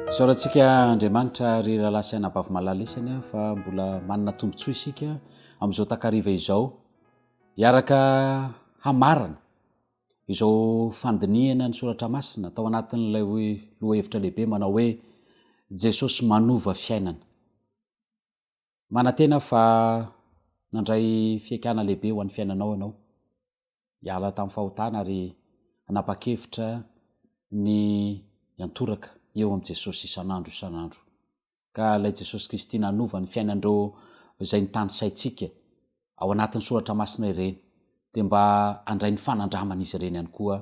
Isaorantsika Andriamanitra ry rahalahy sy anabavy malala isany fa mbola manana tombontsoa isika amin'izao takariva izao hiaraka hamarana izao fandinihana ny soratra masina tao anatin'ilay lohahevitra lehibe manao hoe Jesosy manova fiainana. Manantena aho fa nandray fihaikana lehibe ho an'ny fiainanao ianao. Hiala tamin'ny fahotana ary hanapa-kevitra ny hiantoraka eo amin'i Jesosy isan'andro isan'andro. Ka ilay Jesosy Kristy nanova ny fiainan'ireo izay notanisaintsika ao anatin'ny soratra masina ireny dia mba handray ny fanandraman'izy ireny ihany koa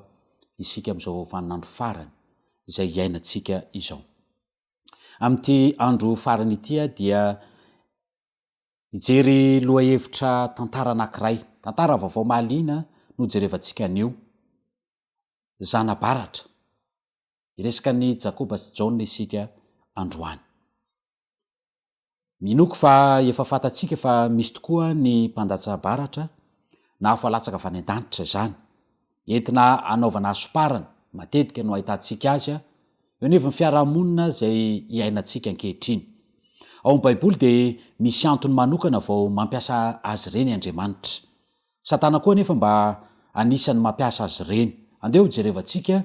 isika amin'izao vaninandro farany izay iainantsika izao. Amin'ity andro farany ity dia hijery lohahevitra tantara anankiray, tantara vaovao mahaliana no jerevantsika anio, Zana-baratra. Hiresaka an'i Jakoba sy Jaona isika androany. Minoako fa efa fantatsika fa misy tokoa ny mpandatsa-baratra na afo alatsaka avy any an-danitra izany, entina hanaovana hasoparana, matetika no ahitantsika azy eo anivon'ny fiarahamonina izay iainantsika ankehitriny. Ao amin'ny Baiboly dia misy antony manokana vao mampiasa azy ireny Andriamanitra. Satana koa anefa mba anisan'ny mampiasa azy ireny. Andeha hojerevantsika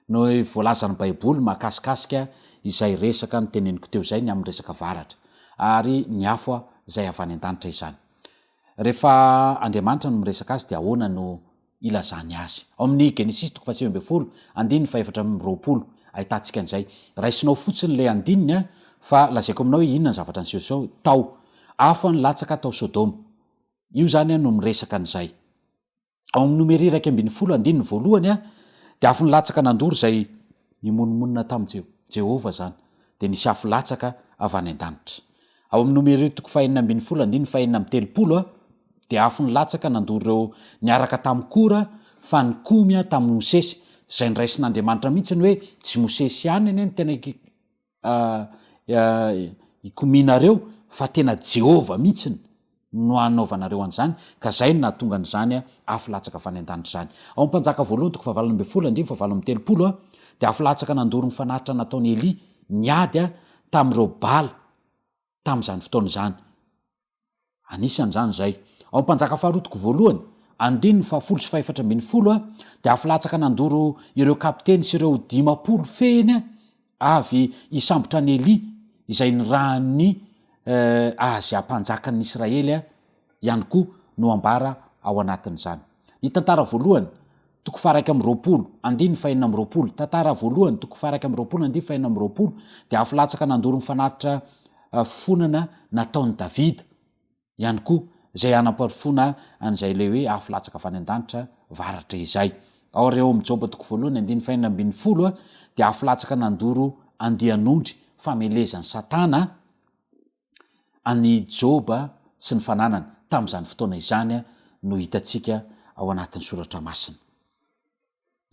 ny voalazan'ny Baiboly mahakasikasika izay resaka noteneniko teo izay ny amin'ny resaka varatra ary ny afo izay avy any an-danitra izany. Rehefa Andriamanitra no miresaka azy dia ahoana no ilazany azy? Ao amin'ny Genesisy toko faha-19 andininy faha-24 ahitantsika an'izay. Raisinao fotsiny ilay andininy fa lazaiko aminao hoe inona ny zavatra nisehoseho tao. Afo nilatsaka tao Sodoma. Io izany no miresaka an'izay. Ao amin'ny Nomery 11 andininy voalohany dia afo nilatsaka nandoro izay nimonomonona tamin'i Jehovah izany, dia nisy afo latsaka avy any an-danitra. Ao amin'ny Nomery toko fahenina ambin'ny folo andininy fahenina amby telopolo dia afo nilatsaka nandoro ireo niaraka tamin'i Kora fa nikomy tamin'i Mosesy, izay noraisin'Andriamanitra mihitsy ny hoe tsy Mosesy ihany anie no tena ikomianareo fa tena Jehovah mihitsy no hanaovanareo an'izany, ka izay no nahatonga an'izany afo latsaka avy any an-danitra izany. Ao amin'ny Mpanjaka voalohany toko fahavalo ambin'ny folo andininy fahavalo amby telopolo dia afo latsaka nandoro ny fanatitra nataon'i Elia niady tamin'ireo Bala tamin'izany fotoana izany. Anisan'izany izay. Ao Mpanjaka faharoa toko voalohany, andininy fahafolo sy fahefatra ambin'ny folo, dia afo latsaka nandoro ireo kapiteny sy ireo 50 fehiny avy hisambotra an'i Elia, izay nirahan'i Ahazia mpanjakan'ny Israely ihany koa no ambara ao anatin'izany. Ny tantara voalohany, toko faha-21, andininy faha-26, Tantara voalohany, toko faha-21, andininy faha-26, dia afo latsaka nandoro ny fanatitra fifonana nataon'i Davida ihany koa, izay hanaporofoana an'izay ilay hoe afo latsaka avy any an-danitra varatra izay. Ary ao amin'ny Joba toko voalohany, andininy faha-16, dia afo latsaka nandoro andian'ondry famelezan'i Satana, an'i Joba sy ny fananany tamin'izany fotoana izany no hitantsika ao anatin'ny soratra masina.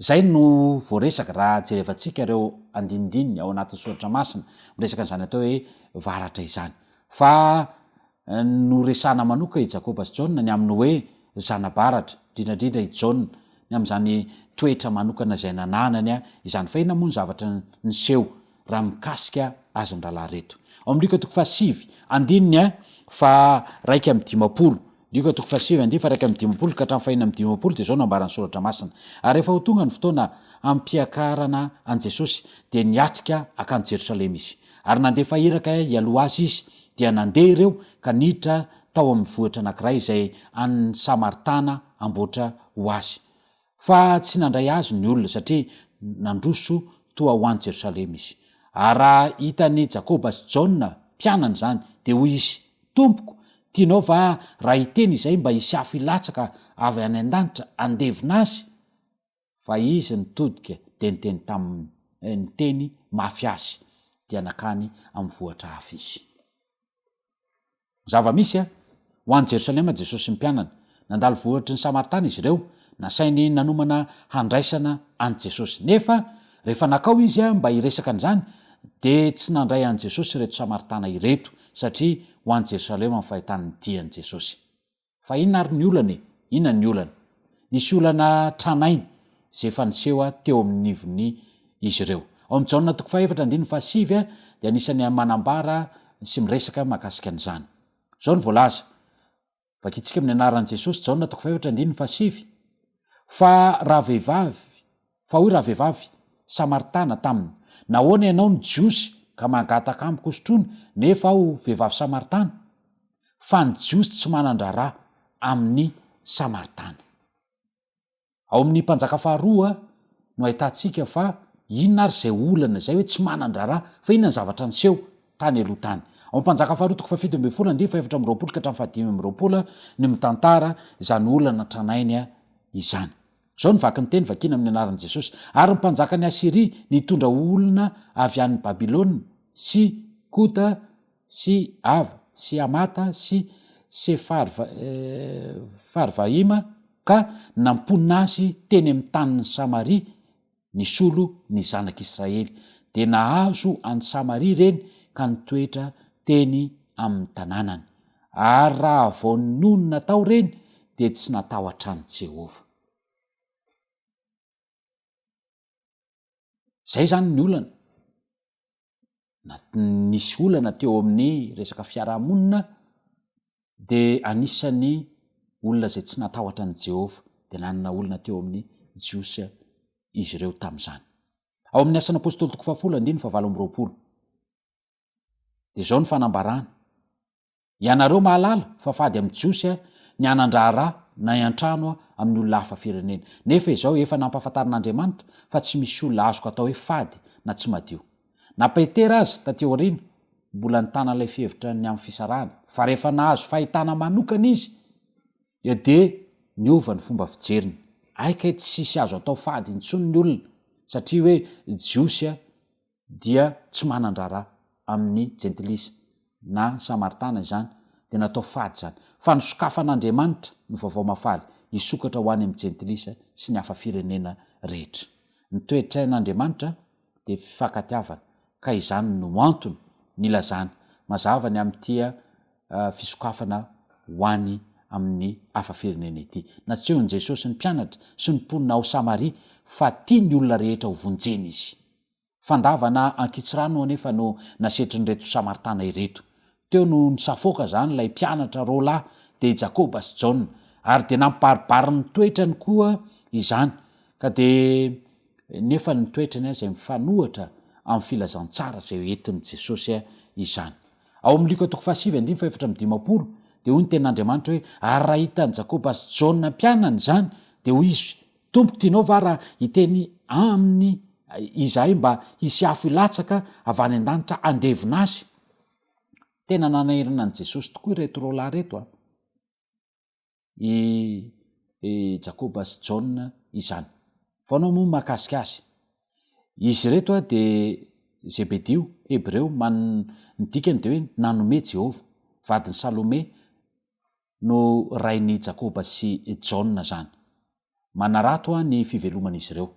Izay no voaresaka raha jerevantsika ireo andinindininy ao anatin'ny soratra masina miresaka an'izany atao hoe varatra izany. Fa noresahana manoka i Jakoba sy Jaona ny amin'ny hoe zana-baratra, indrindra indrindra i Jaona, ny amin'izany toetra manokana izay nananany izany. Fa inona moa ny zavatra niseho raha mikasika azy mirahalahy ireto. Ao amin'ny Lioka toko fahasivy, andininy faha-51. Lioka toko fahasivy, andininy faha-51 ka hatramin'ny faha-56 dia izao no ambaran'ny Soratra Masina, Ary rehefa ho tonga ny fotoana hampiakarana an'i Jesosy, dia niatrika hankany Jerosalema Izy. Ary nandefa iraka hialoha Azy Izy, dia nandeha ireo ka niditra tao amin'ny vohitra anankiray izay an'ny Samaritana hamboatra ho Azy. Fa tsy nandray azy ny olona, satria nandroso toa ho any Jerosalema izy. Ary raha hitan'i Jakoba sy Jaona, mpianany izany, dia hoy izy, Tompoko, tianao va raha hiteny izay mba hisy afo hilatsaka avy any an-danitra handevona azy? Fa izy nitodika dia niteny taminy, niteny mafy azy, dia nankany amin'ny vohitra hafa izy. Zava-misy a! Ho any Jerosalema Jesosy sy ny mpianany. Nandalo vohitry ny Samaritana izy ireo. Nasainy nanomana handraisana an'i Jesosy. Nefa, rehefa nankao izy mba hiresaka an'izany, dia tsy nandray an'i Jesosy ireto Samaritana ireto, satria ho any Jerosalema ny fahitany ny dian'i Jesosy. Fa inona ary ny olana e? Inona ny olana? Nisy olana tranainy izay efa niseho teo amin'ny nivon'ny izy ireo. Ao amin'ny Jaona toko fahefatra andininy fahasivy dia anisan'ny manambara sy miresaka mahakasika an'izany. Izao no voalaza, Vakintsika amin'ny anaran'i Jesosy, Jaona toko fahefatra andininy fahasivy, Fa ravehivavy, fa hoy ravehivavy Samaritana taminy, Nahoana ianao no Jiosy ka mangataka amiko hosotroina, nefa aho vehivavy Samaritana? Fa ny Jiosy tsy manan-draharaha amin'ny Samaritana. Ao amin'ny Mpanjaka faharoa no ahitantsika fa inona ary izay olana izay hoe tsy manan-draharaha, fa inona ny zavatra niseho tany aloha tany. Ao amin'ny Mpanjaka faharoa toko fahafito ambin'ny folo andininy faha-24 ka hatramin'ny fahadimy amby roapolo no mitantara izany olana tranainy izany. Izao no vaky ny teny vakiana amin'ny anaran'i Jesosy, Ary ny mpanjakan'i Asyria nitondra olona avy any Babylona sy Kota sy Ava, sy Hamata, sy Sefarvaima, ka namponina azy teny amin'ny tanin'i Samaria nisolo ny zanak'Israely. Dia nahazo an'i Samaria ireny ka nitoetra teny amin'ny tanànany. Ary raha vao nonina tao ireny, dia tsy natahotra an'i Jehovah. Izay izany ny olana. Na nisy olana teo amin'ny resaka fiarahamonina dia anisan'ny olona izay tsy natahotra an'i Jehovah, dia nanana olona teo amin'ny Jiosy izy ireo tamin'izany. Ao amin'ny Asan'ny Apostoly toko fahafolo andininy fahavalo amby roapolo dia izao ny fanambarana, Ianareo mahalala fa fady amin'ny Jiosy ny hanan-draharaha na hiantrano amin'ny olona hafa firenena. Nefa izao efa nampahafantarin'Andriamanitra fa tsy misy olona azoko atao hoe fady na tsy madio. Na Petera aza, taty aoriana, mbola nitana ilay fihevitra ny amin'ny fisarahana, fa rehefa nahazo fahitana manokana izy, dia niova ny fomba fijeriny. Hay kay tsisy azo atao fady intsony ny olona, satria hoe Jiosy dia tsy manan-draharaha amin'ny jentilisa na samaritana izany dia natao fady izany. Fa nosokafan'Andriamanitra ny vaovao mahafaly hisokatra ho any amin'ny jentilisa sy ny hafa firenena rehetra. Ny toe-tsain'Andriamanitra dia fifankatiavana ka izany no antony nilazany mazava ny amin'ity fisokafana ho any amin'ny hafa firenena ity. Nasehon'i Jesosy ny mpianatra sy ny mponina ao Samaria fa tia ny olona rehetra ho vonjena Izy. Fandavana ankitsirano anefa no nasetrin'ireto Samaritana ireto. Teo no nisafoaka izany ilay mpianatra roalahy dia i Jakoba sy Jaona, ary dia nampibaribary ny toetrany koa izany, ka dia nefa ny toetrany izay mifanohitra amin'ny filazantsara izay entin'i Jesosy izany. Ao amin'ny Lioka toko fahasivy andininy fahefatra amby dimampolo dia hoy ny tenin'Andriamanitra hoe, Ary raha hitan'i Jakoba sy Jaona mpianany izany, dia hoy izy, Tompoko, tianao va raha hiteny aminy izahay mba hisy afo hilatsaka avy any an-danitra handevona azy? Tena nanahirana an'i Jesosy tokoa ireto roalahy ireto a! I i Jakoba sy Jaona izany. Fa anao moa mahakasika azy? Izy ireto a dia Zebedio, Hebreo, man, ny dikany dia hoe nanome Jehovah. Vadin'i Salome no rain'i Jakoba sy Jaona izany. Manarato ny fiveloman'izy ireo.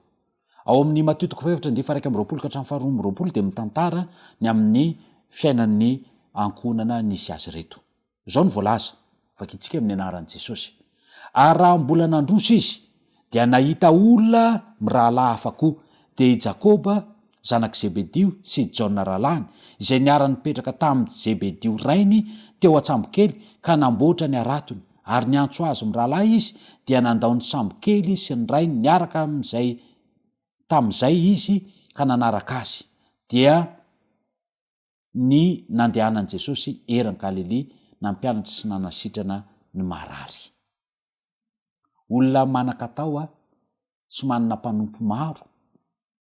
Ao amin'ny Matio toko fahefatra andiany faha-21 ka hatramin'ny faha-22 dia mitantara ny amin'ny fiainan'ny ankohonana nisy azy ireto. Izao no voalaza, vakintsika amin'ny anaran'i Jesosy. Ary raha mbola nandroso izy, dia nahita olona mirahalahy hafa koa, dia i Jakoba, zanak'i Zebedio, sy i Jaona rahalahiny, izay niara-nipetraka tamin'i Zebedio rainy teo an-tsambokely ka namboatra ny haratony, ary niantso azy mirahalahy izy, dia nandao ny sambokely sy ny rainy niaraka amin'izay tamin'izay izy ka nanaraka azy. Dia ny nandehanan'i Jesosy eran'i Galilia nampianatra sy nanasitrana ny marary. Olona manan-katao sy manana mpanompo maro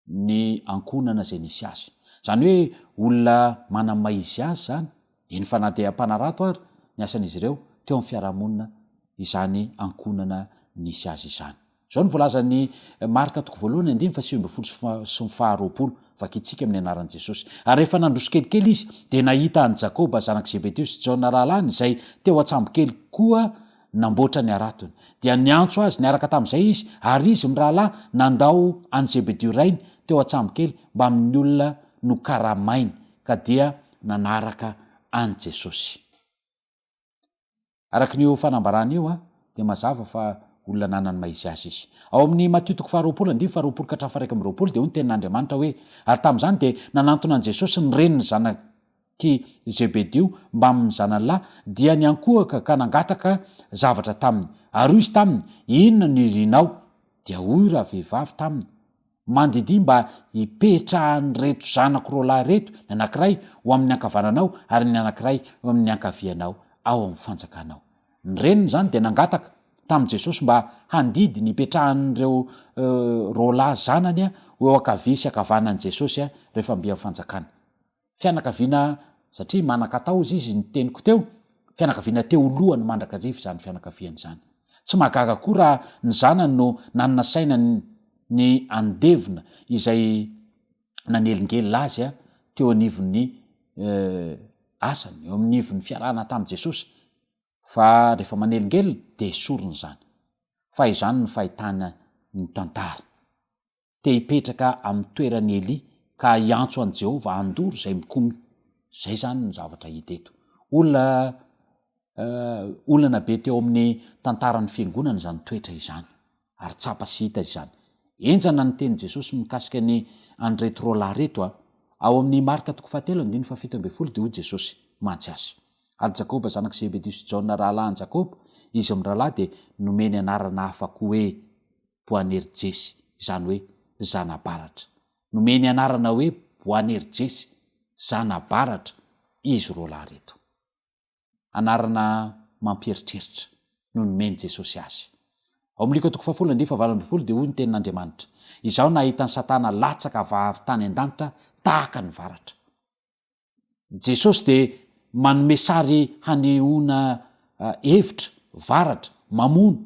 ny ankohonana izay nisy azy. Izany hoe olona manamaizy azy izany, eny fa na dia mpanarato ary ny asan'izy ireo teo amin'ny fiarahamonina izany ankohonana nisy azy izany. Izao no voalazan'i Marka toko voalohany andininy faha-19 sy ny faha-20, vakintsika amin'ny anaran'i Jesosy. Ary rehefa nandroso kelikely izy, dia nahita an'i Jakoba zanak'i Zebedio sy Jaona rahalahiny izay teo an-tsambokely koa namboatra ny haratony. Dia niantso azy niaraka tamin'izay izy, ary izy mirahalahy nandao an'i Zebedio rainy teo an-tsambokely mbamin'ny olona nokaramainy, ka dia nanaraka an'i Jesosy. Araka io fanambarana io dia mazava fa Olona nanana ny maha izy azy izy. Ao amin'ny Matio toko faharoapolo andininy faharoapolo ka hatramin'ny faha-21 dia hoy ny tenin'Andriamanitra hoe, Ary tamin'izany dia nanantona an'i Jesosy ny renin'ny zanak'i Zebedio mbamin'ny zanany lahy, dia niankohoka ka nangataka zavatra taminy. Ary hoy izy taminy, Inona no irinao? Dia hoy ravehivavy taminy, Mandidia mba hipetrahan'ireto zanako roalahy ireto, ny anankiray ho amin'ny ankavananao ary ny anankiray ho amin'ny ankavianao ao amin'ny fanjakanao. Ny reniny izany dia nangataka tamin'i Jesosy mba handidy ny hipetrahan'ireo roalahy zanany ho eo ankavia sy ankavanan'i Jesosy rehefa mby amin'ny fanjakana. Fianakaviana, satria manan-katao hozy izy ny teniko teo, fianakaviana te ho lohany mandrakariva izany fianakaviany izany. Tsy mahagaga koa raha ny zanany no nanana saina ny handevona izay nanelingelina azy teo anivon'ny asany, eo anivon'ny fiarahana tamin'i Jesosy, fa rehefa manelingelina dia esorina izany. Fa izany no fahitana ny tantara. Te hipetraka amin'ny toeran'i Elia ka hiantso an'i Jehovah handoro izay mikomy. Izay izany no zavatra hita eto. Olona olana be teo amin'ny tantaran'ny fiangonana izany toetra izany, ary tsapa sy hita izany. Henjana ny tenin'i Jesosy mikasika ny an'ireto roalahy ireto a. Ao amin'ny Marka toko fahatelo andininy fahafito ambin'ny folo dia hoy Jesosy mantsy azy. Ary Jakoba zanak'i Zebedio sy Jaona rahalahin'i Jakoba, izy mirahalahy dia nomeny anarana hafa koa hoe Boanerjesy, izany hoe zana-baratra. Nomeny anarana hoe Boanerjesy, zana-baratra, izy roalahy ireto. Anarana mampieritreritra no nomen'i Jesosy azy. Ao amin'ny Lioka toko fahafolo andininy fahavalo ambin'ny folo dia hoy ny tenin'Andriamanitra, Izaho nahita an'i Satana latsaka avy tany an-danitra tahaka ny varatra. Jesosy dia manome sary hanehoana hevitra, varatra, mamono.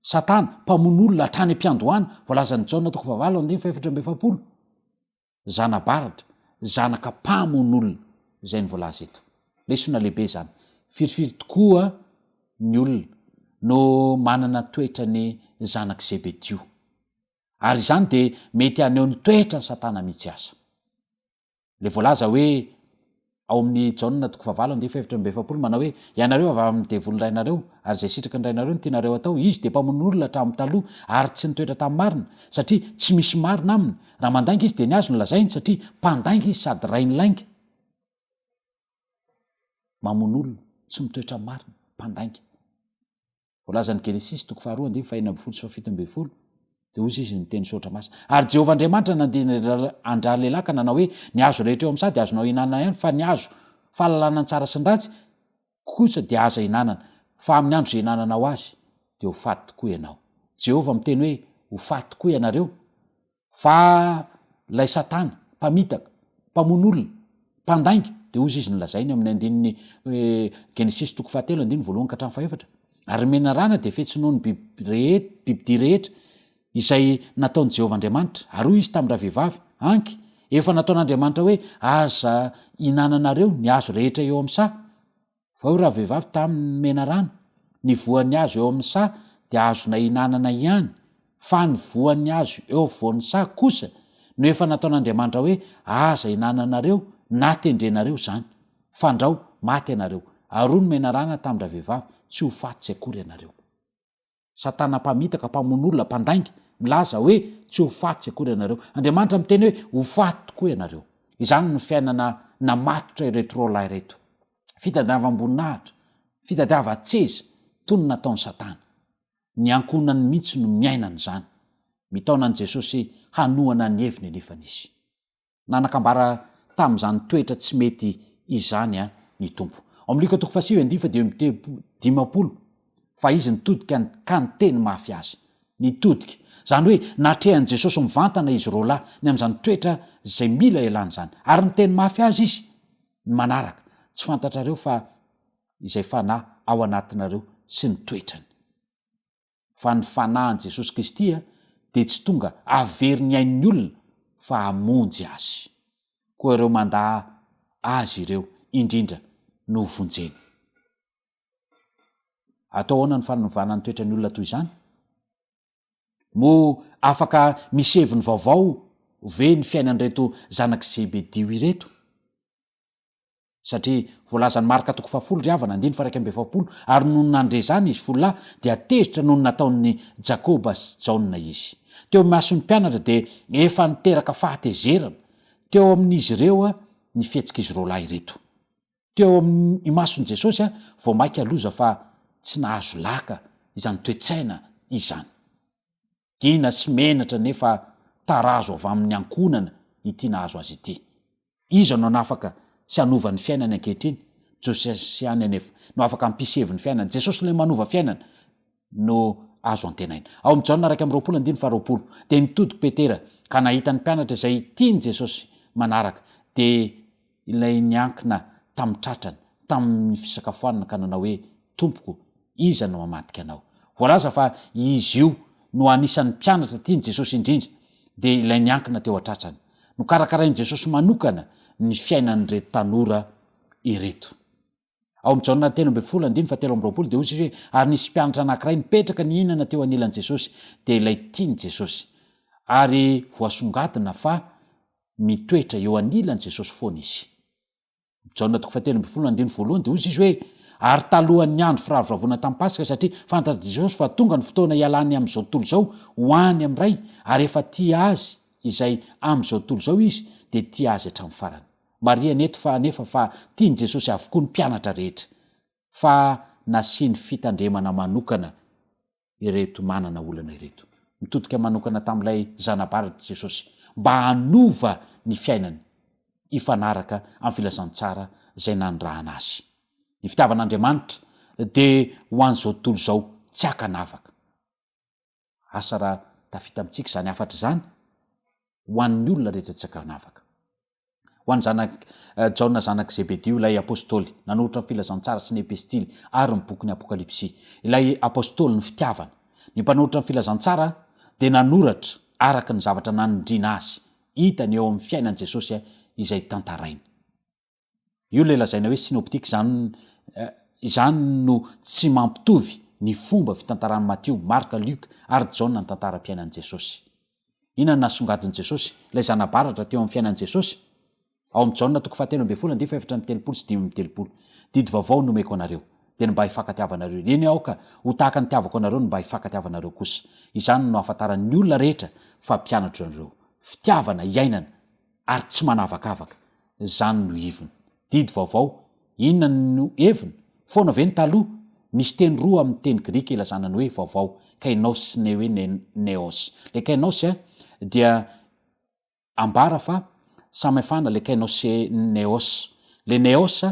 Satana, mpamono olona hatrany am-piandohana, voalazan'i Jaona toko fahavalo andininy fahefatra amby efapolo. Zana-baratra, zanaka mpamono olona, izay no voalaza eto. Lesona lehibe izany. Firifiry tokoa ny olona no manana toetran'ny zanak'i Zebedio. Ary izany dia mety haneho ny toetran'i Satana mihitsy aza. Ilay voalaza hoe ao amin'ny Jaona toko fahavalo andiany fahefatra amby efapolo manao hoe, Ianareo avy amin'ny devoly rainareo, ary izay sitraky ny rainareo no tianareo hatao, izy dia mpamono olona hatramin'ny taloha, ary tsy nitoetra tamin'ny marina, satria tsy misy marina aminy, raha mandainga izy dia ny azy no lazainy, satria mpandainga izy sady rain'ny lainga. Mamono olona, tsy mitoetra amin'ny marina, mpandainga. Voalazan'ny Genesisy toko faharoa andininy fahenina ambin'ny folo sy fahafito ambin'ny folo, dia hoy izy ny teny soratra masina, Ary Jehovah Andriamanitra nandihy an-dralehilahy ka nanao hoe, Ny hazo rehetra eo amin'ny saha dia azonao ihinanana ihany, fa ny hazo fahalalana ny tsara sy ny ratsy kosa dia aza ihinanana, fa amin'ny andro izay ihinananao azy, dia ho faty tokoa ianao. Jehovah miteny hoe, Ho faty tokoa ianareo. Fa ilay Satana, mpamitaka, mpamono olona, mpandainga, dia hozy izy nolazainy amin'ny andininy Genesisy toko fahatelo andininy voalohany ka hatramin'ny fahefatra, Ary ny menarana dia fetsy noho ny biby rehetra, bibidia rehetra izay nataon'i Jehovah Andriamanitra. Ary hoy izy tamin-dravehivavy, Anky, efa nataon'Andriamanitra hoe, Aza ihinananareo ny hazo rehetra eo amin'ny saha. Fa hoy ravehivavy tamin' ny menarana, Ny voan' ny hazo eo amin' ny saha dia azonay ihinanana ihany, fa ny voan' ny hazo eo afovoan' ny saha kosa no efa nataon' Andriamanitra hoe, Aza ihinananareo na tendrenareo izany, fandrao maty ianareo. Ary hoy ny menarana tamin-dravehivavy, Tsy ho faty tsy akory ianareo. Satana mpamitaka, mpamono olona, mpandainga, milaza hoe tsy ho faty tsy akory ianareo. Andriamanitra miteny hoe ho faty tokoa ianareo. Izany no fiainana namatotra ireto roalahy ireto. Fitadiavam-boninahitra, fitadiavan-tseza, toy ny nataon'i Satana. Ny ankohonany mihitsy no miaina an'izany. Mitaona an'i Jesosy hanohana ny heviny anefa izy. Nanakambara tamin'izany toetra tsy mety izany ny Tompo. Ao amin'ny Lioka toko fahasivy andininy fahadimy amby dimampolo, fa izy nitodika ka niteny mafy azy. Nitodika. Izany hoe natrehan'i Jesosy mivantana izy roalahy ny amin'izany toetra izay mila ialana izany. Ary niteny mafy azy izy ny manaraka, Tsy fantatrareo fa izay fanahy ao anatinareo sy ny toetrany. Fa ny Fanahin'i Jesosy Kristy dia tsy tonga hahavery ny ain'ny olona fa hamonjy azy. Koa ireo mandà Azy ireo indrindra no hovonjeny. Atao ahoana ny fanovana ny toetran'ny olona toy izany? Moa afaka misy heviny vaovao ve ny fiainan'ireto zanak'i Zebedio ireto? Satria voalazan'i Marka toko fahafolo ry havana, andininy faha-41, Ary nony nandre izany izy fololahy, dia tezitra noho ny nataon'i Jakoba sy Jaona izy. Teo imason'ny mpianatra dia efa niteraka fahatezerana teo amin'izy ireo ny fihetsik'izy roalahy ireto. Teo amin'ny imason'i Jesosy vao mainka loza fa tsy nahazo laka izany toe-tsaina izany. Gina sy menatra nefa tarazo avy amin'ny ankohonana ity nahazo azy ity. Iza no hanafaka sy hanova ny fiainany ankehitriny? Jesosy ihany anefa no afaka hampisy heviny fiainana. Jesosy ilay manova fiainana no azo antenaina. Ao amin'ny Jaona 21 andininy faharoapolo dia nitodika Petera ka nahita ny mpianatra izay tian'i Jesosy manaraka dia ilay niankina tamin'ny tratrany tamin'ny fisakafoanana ka nanao hoe, Tompoko, iza no hamadika Anao? Voalaza fa izy io no anisan'ny mpianatra tian'i Jesosy indrindra, dia ilay niankina teo an-tratrany. Nokarakarain'i Jesosy manokana ny fiainan'ireto tanora ireto. Ao amin'ny Jaona 13 andininy fahatelo amby 20 dia hoy Jesosy hoe, Ary nisy mpianatra anankiray nipetraka nihinana teo anilan'i Jesosy, dia ilay tian'i Jesosy. Ary voasongadina fa mitoetra eo anilan'i Jesosy foana izy. Jaona toko fahatelo ambin'ny folo andininy voalohany dia hoy Jesosy hoe, Ary talohan'ny andro firavoravoana tamin'ny Paska, satria fantatr'i Jesosy fa tonga ny fotoana hialany amin'izao tontolo izao ho any amin'ny Ray, ary efa tia azy izay amin'izao tontolo izao Izy, dia tia azy hatramin'ny farany. Marihana eto fa anefa fa tian'i Jesosy avokoa ny mpianatra rehetra, fa nasiany fitandremana manokana ireto manana olana ireto. Nitodika manokana tamin'ilay zana-baratra Jesosy mba hanova ny fiainany hifanaraka amin'ny filazantsara izay nanirahana azy. Ny fitiavan'Andriamanitra dia ho an'izao tontolo izao tsy ankanavaka. Asa raha tafita amintsika izany hafatra izany ho an'ny olona rehetra tsy ankanavaka. Ho an'ny zanak' Jaona zanak'i Zebedio, ilay Apôstôly, nanoratra ny Filazantsara sy ny Epistily ary ny bokin'ny Apokalypsy. Ilay Apôstôlin'ny fitiavana. Ny mpanoratra ny Filazantsara dia nanoratra araka ny zavatra nanindriana azy, hitany eo amin'ny fiainan'i Jesosy izay tantarainy. Io ilay lazaina hoe synoptique, izany izany no tsy mampitovy ny fomba fitantaran'i Matio, Marka, Lioka ary Jaona ny tantaram-piainan'i Jesosy. Inona no nasongadin'i Jesosy, ilay zana-baratra teo amin'ny fiainan'i Jesosy? Ao amin'ny Jaona toko fahatelo ambin'ny folo andiany faha-34 sy 35. Didy vaovao no omeko anareo, dia ny mba hifankatiavanareo. Eny aoka ho tahaka ny nitiavako anareo ny mba hifankatiavanareo kosa. Izany no ahafantaran'ny olona rehetra fa mpianatro ianareo. Fitiavana iainana ary tsy manavakavaka. Izany no ivony. Didy vaovao, inona no heviny? Foana ve ny taloha? Misy teny roa amin'ny teny grika ilazana ny hoe vaovao, kainos sy ny hoe neos. Ilay kainos dia ambara fa samy hafana ilay kainos sy neos. Ilay neos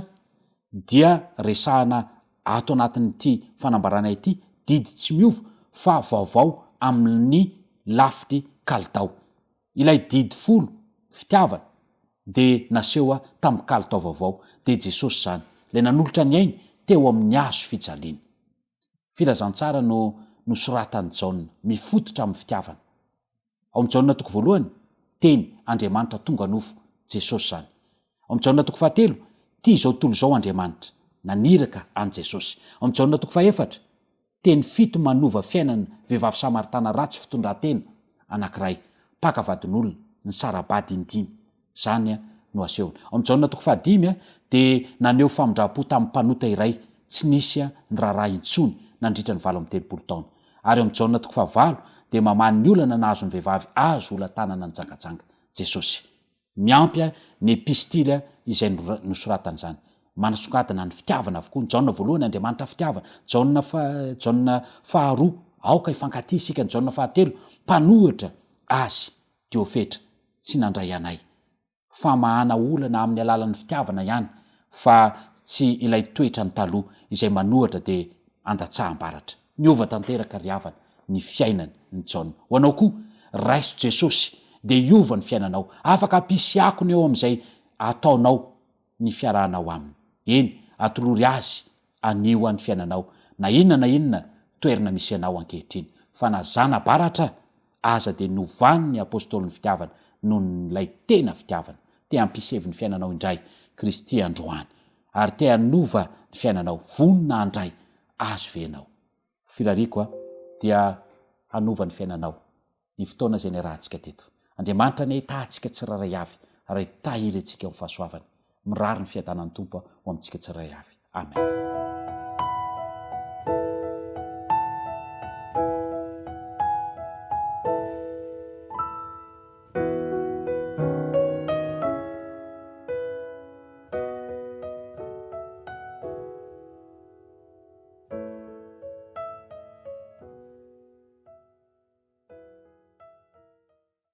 dia resahana ato anatin'ity fanambarana ity, didy tsy miova fa vaovao amin'ny lafiny kalitao. Ilay didy folo, fitiavana, dia naseho tamin'ny kalitao vaovao, dia Jesosy izany, ilay nanolotra ny ainy teo amin'ny hazo fijaliana. Filazantsara no nosoratan'i Jaona, mifototra amin'ny fitiavana. Ao amin'ny Jaona toko voalohany, Teny, Andriamanitra tonga nofo, Jesosy izany. Ao amin'ny Jaona toko fahatelo, tia izao tontolo izao Andriamanitra, naniraka an'i Jesosy. Ao amin'ny Jaona toko fahefatra, Teny fito manova fiainana vehivavy samaritana ratsy fitondran-tena anankiray, mpaka vadin'olona, nisara-bady indimy. Izany no asehony. Ao amin'ny Jaona toko fahadimy dia naneho famindram-po tamin'ny mpanota iray tsy nisy niraharaha intsony nandritra ny 38 taona. Ary ao amin'ny Jaona toko fahavalo dia mamaha ny olana nahazo ny vehivavy azo hola-tanana nijangajanga Jesosy. Miampy ny epistily izay nosoratany izany. Manasongadina ny fitiavana avokoa. Ny Jaona voalohany, Andriamanitra fitiavana. Jaona Jaona faharoa, aoka hifankatia isika. Ny Jaona fahatelo, mpanohitra azy, Diofetra, tsy nandray anay. Famahana olana amin'ny alalan'ny fitiavana ihany fa tsy ilay toetrany taloha izay manohatra dia andatsaham-baratra. Niova tanteraka ry havana ny fiainan ny Jaona. Ho anao koa, raiso Jesosy dia hiova ny fiainanao. Afaka hampisy akony eo amin'izay ataonao ny fiarahanao Aminy. Eny, atolory Azy anio ny fiainanao, na inona na inona toerana misy anao ankehitriny. Fa na zana-baratra aza dia novany ny Apostolin'ny fitiavana noho ilay tena fitiavana. Te hampisy heviny fiainanao indray Kristy androany. Ary te hanova ny fiainanao. Vonona handray Azy ve ianao? Firariako a, dia hanova ny fiainanao ny fotoana izay niarahantsika teto. Andriamanitra anie hitaha antsika tsirairay avy ary hitahiry antsika amin'ny fahasoavany. Mirary ny fiadanan'ny Tompo ho amintsika tsirairay avy. Amen.